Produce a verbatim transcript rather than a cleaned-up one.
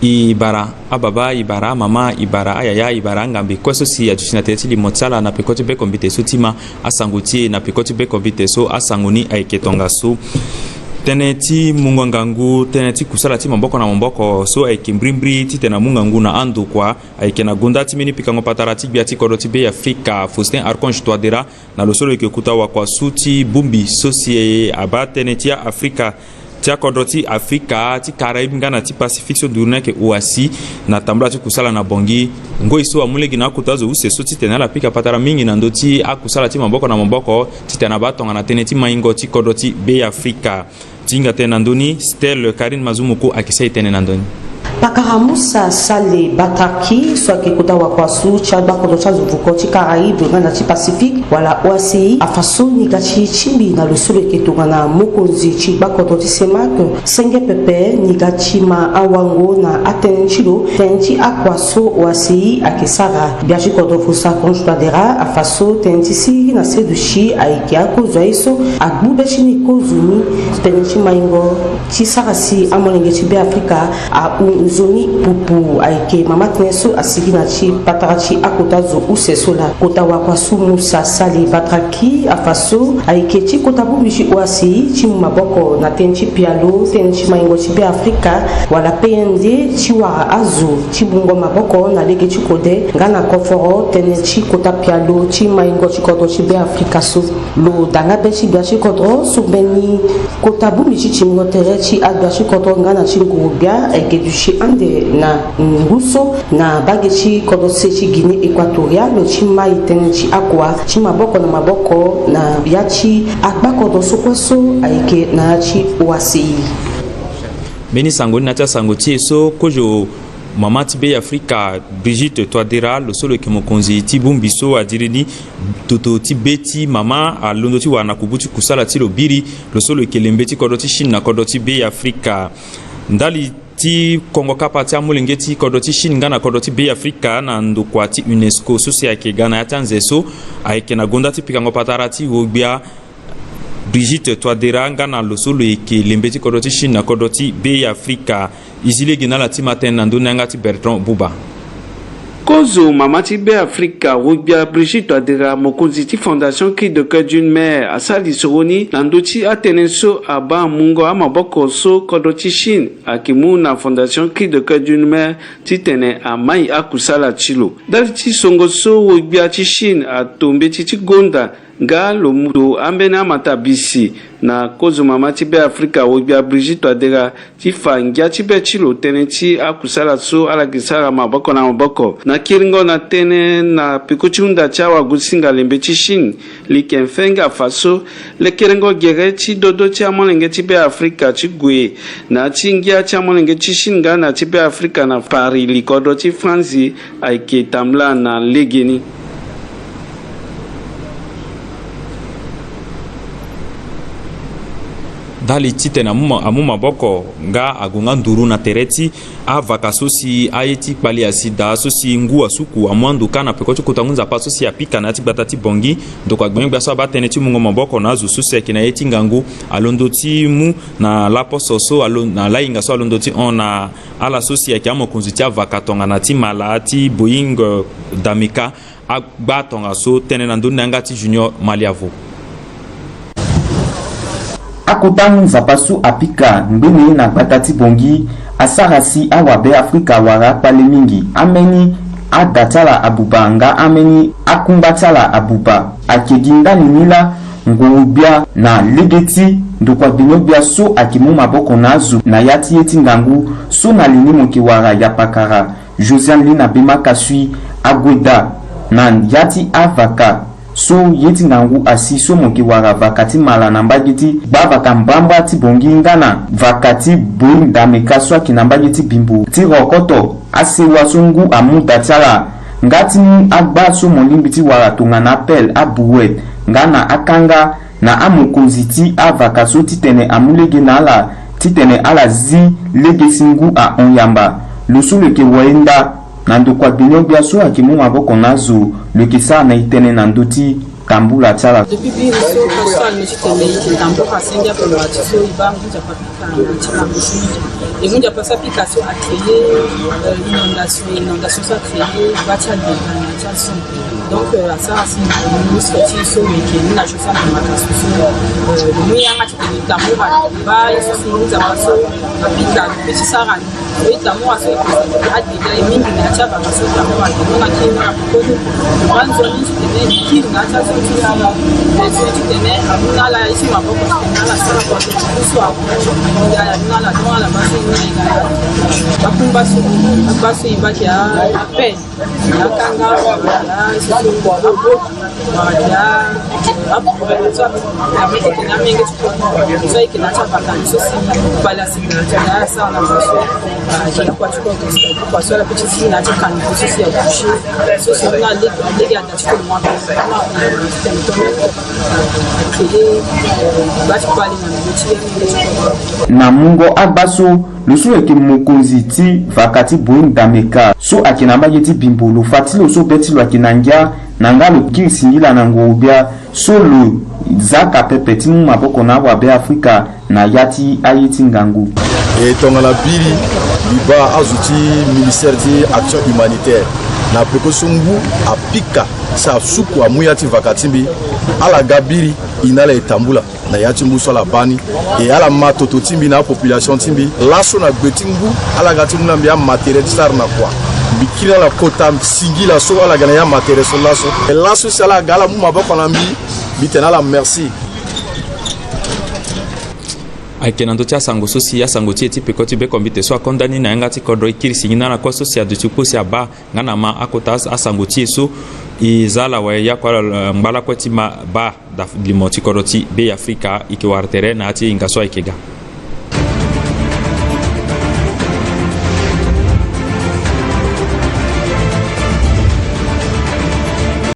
E bara ababa, e bara amama, e bara ayaya, e bara angambe kue so si aduti na tere ti limo ti ala na peko ti beko mbite so ti ma asango ti e na peko ti beko mbite so asango ni ayeke tongaso. Tënë ti mungo ngangu, tënë ti kusala ti maboko na maboko so ayeke mbrimbri titene amu ngangu na andokua ayeke na gonda ti mbeni pikango patara ti gbia ti kodro ti Be Afrika, Faustin Archange Touadéra, na lo so lo yeke kota wakua so ti bongbi so si abaa tënë ti aAfrika, ti akodro ti Afrika, ti Caraïbe nga na ti Pacifique so nduru ni ayeke OACI, na tambula ti kusala na Bangui. Ngoi so amu lege na akota zo use so titene ala pika patara mingi na ndö ti akusala ti maboko na maboko titene abaa tongana tënë ti maingo ti kodro ti Be Afrika. Ti hinga tënë na ndö ni, Stelle Carine Mazumoko ayeke sara e tënë na ndö ni. Pakara Moussa Sale Batraki so ayeke kota wakua so ti agbakodro ti azo vuko ti Caraïbe nga na ti Pacifique wala OACI afa so ni ga ti tingbi na lo so lo yeke tongana mokonzi ti gbakodro ti CEMAC senge pepe, ni ga ti ma awango na atënë ti lo, tënë ti akua so OACI ayeke sara. Gbia ti kodro Faustin Archange Touadéra afa so tënë ti siriri na seduti ayeke akozo aye so agbu be ti ni kozo ni. Tënë ti maingo ti sara si amolenge ti Be Afrika ahun nzoni pupu ayeke mama tënë so asigi na ti patara ti akota zo use so laa. Kota wakua so Moussa Sale Batraki afa so ayeke ti kota bongbi ti OACI ti mu maboko na tënë ti pialo, tënë ti maingo ti Be Afrika wala P N D, ti wara azo ti bungo maboko na lege ti kode nga na koforo tënë ti kota pialo ti maingo ti kodro ti Be Afrika so. Lo da nga be ti gbia ti kodro so mbeni kota bongbi ti tingbingo tere ti agbia ti kodro nga na ti nguru-gbia ayeke duti ande na ngu so na mbage ti kodro se ti Guinée Équatoriale ti mai tënë ti akua ti maboko na maboko na ya ti agbakodro so kue so ayeke na ya ti OACI. Mbeni sango ni na ya ti asango ti e so kozo mama ti Be Afrika Brigitte Touadéra, lo so lo yeke mokonzi ti bongbi so adiri ni, toto ti be ti mama alondo ti wara na kubu ti kusala ti lo biri, lo so lo yeke lembe ti kodro ti Chine na kodro ti Be Afrika. Ndali ti kongo kapa ti amolenge ti kodro ti Chine nga na kodro ti Be Afrika na ndokua ti UNESCO so si ayeke ga na ya ti anze so, ayeke na gonda ti pikango patara ti wo-gbia Brigitte Touadéra nga na lo so lo yeke lembe ti kodro ti Chine na kodro ti Be Afrika. E zi lege na ala ti ma tënë na ndö ni na yanga ti Bertrand Buba. Kozo mama ti Be Afrika, wo-gbia Brigitte Touadéra, mokonzi ti Fondation Cri de Coeur d'une Mère, asara lisoro ni na ndö ti atënë so abaa mungo amaboko so kodro ti Chine ayeke mu na Fondation Cri de Coeur d'une Mère titene amai akusala ti lo. Ndali ti songo so wo-gbia ti Chine ato mbeti ti gonda nga lo mu ndo ambeni amatabisi na kozo mama ti Be Afrika, wo-gbia Brigitte Touadéra, ti fa ngia ti be ti lo tënë ti akusala so ala yeke sara maboko na maboko. Na kiringo na tënë na peko ti hunda ti awagosinga lembe ti Chine, Li Kefeng afa so lekerengo gere ti dodo ti amolenge ti Be Afrika ti gue na ya ti ngia ti amolenge ti Chine nga na ti Be Afrika na Paris, likodro ti Franzi, ayeke tambula na legeni. Ndali titene amu ma-, amu maboko nga ague nga nduru na tere ti avaka so si aye ti kpali asi daa so si ngu asuku amu ando kâ na peko ti kota ngu nzapa so si apika na ya ti gbata ti Bangui. Ndokua gbengbe gbia so abaa tënë ti mungo maboko na azo so si ayeke na ye ti ngangu alondo ti mu na laposo so alo-, na lahinga so alondo ti hon na ala so si ayeke amokonzi ti avaka tongana ti mala ti Boeing, eh, Dameka. Agba tongaso tënë na ndö ni na yanga ti Junior Maliavo. Akota ngu nzapa so apika ngbene na gbata ti Bangui asara si awabe Afrika awara akpale mingi. Ambeni ada ti ala abuba nga ambeni akungba ti ala abuba. Ayeke gi ndali ni laa nguru-gbia na lege ti ndokua gbinio-gbia so ayeke mu maboko na azo na ya ti ye ti ngangu so na li ni mo yeke wara yapakara. Josiane Lina Bema Kasui ague daa na ya ti avaka so ye ti ngangu asi so mo yeke wara vaka ti mala na mbage ti gbavaka mbrambra ti Bangui nga na vaka ti Boeing Dameka so ayeke na mbage ti Bimbo ti rokoto asewa so ngu amu da ti ala nga ti mu agba so mo lingbi ti wara tongana apele, abrouette nga na akanga na amokonzi ti avaka so titene amu lege na ala titene ala zi lege si ngu ahon yamba. Lo so lo yeke wayenda na ndokua gbinio-gbia so ayeke mu maboko na azo lo yeke sara na e tënë na ndö ti Tambula ti ala. Depuis biri so paso so alondo ti tene e yeke tambula asenge ape na ti so e baa ngu nzapa pika na ti lango so mingi. E ngu nzapa so apika so a créé inondation, inondation so a créé baa ti adega na ti ason. Donc asara si ministre ti e so lo yeke ni na josa na maka so so lo mu yanga ti tene e tambula baa ye so si ngu nzapa so apika lo pe ti sara ni. So e tambula so e kiri adega e mingi na ya ti ababa so e tambula ake no na kiri na koko ni. Ba nzoni ti tene e kiri na ya ti azo ti ala. Mais so ti tene amu na ala ye ti maboko ti tene ala sara kua so ti kusu amu na ala amu na ala donc ala baa so e ni na e na ala. Akungba so akungba so e baa ke a appel. Akanga wala so so wala dia abu so abu ameke tena amenge so so ayeke na ti abakani so si bale asengela ti ada asara na zo so. Ayeke na kua ti koko si ayeke kua so ala pe ti si na ya ti kani so si abouche so si na lege lege ada ti kolo mwa pe. Akele ba ti kpali na lo ti amenge ti koko. Na mungo agba so, lo so lo yeke mokonzi ti vaka ti Boeing Dameka so ayeke na mbage ti Bimbo, lo fa ti lo so be ti lo ayeke na ngia na nga lo kiri singila na ngoro-gbia so lo zaka pepe ti mu maboko na awabe Afrika na ya ti aye ti ngangu. E tongana biri mbi baa azo ti ministère ti action humanitaire na peko so ngu apika si asuku amu ya ti vaka ti mbi. Ala ga biri e na ala e tambula na ya ti ngu so ala baa ni. E ala ma toto ti mbi na apopulation ti mbi laso na gbe ti ngu. Ala ga ti mu na mbi amatériel ti sara na kua. Mbi kiri na ala kota singila so ala ga na ya matériel so laso. E laso si ala ga ala mu maboko na mbi. Mbi tene na ala merci. Ayeke na ndö ti asango so si asango ti e ti peko ti bekombite so akonda ni na yanga ti kodro. E kiri singila na ala kue so si aduti kpo si abaa nga na ma akota asango ti e so. E za ala waye ya kue ala ngba lakue ti ma baa. Limo ti kodro ti Be Afrika e yeke wara tere na ya ti hinga so ayeke ga.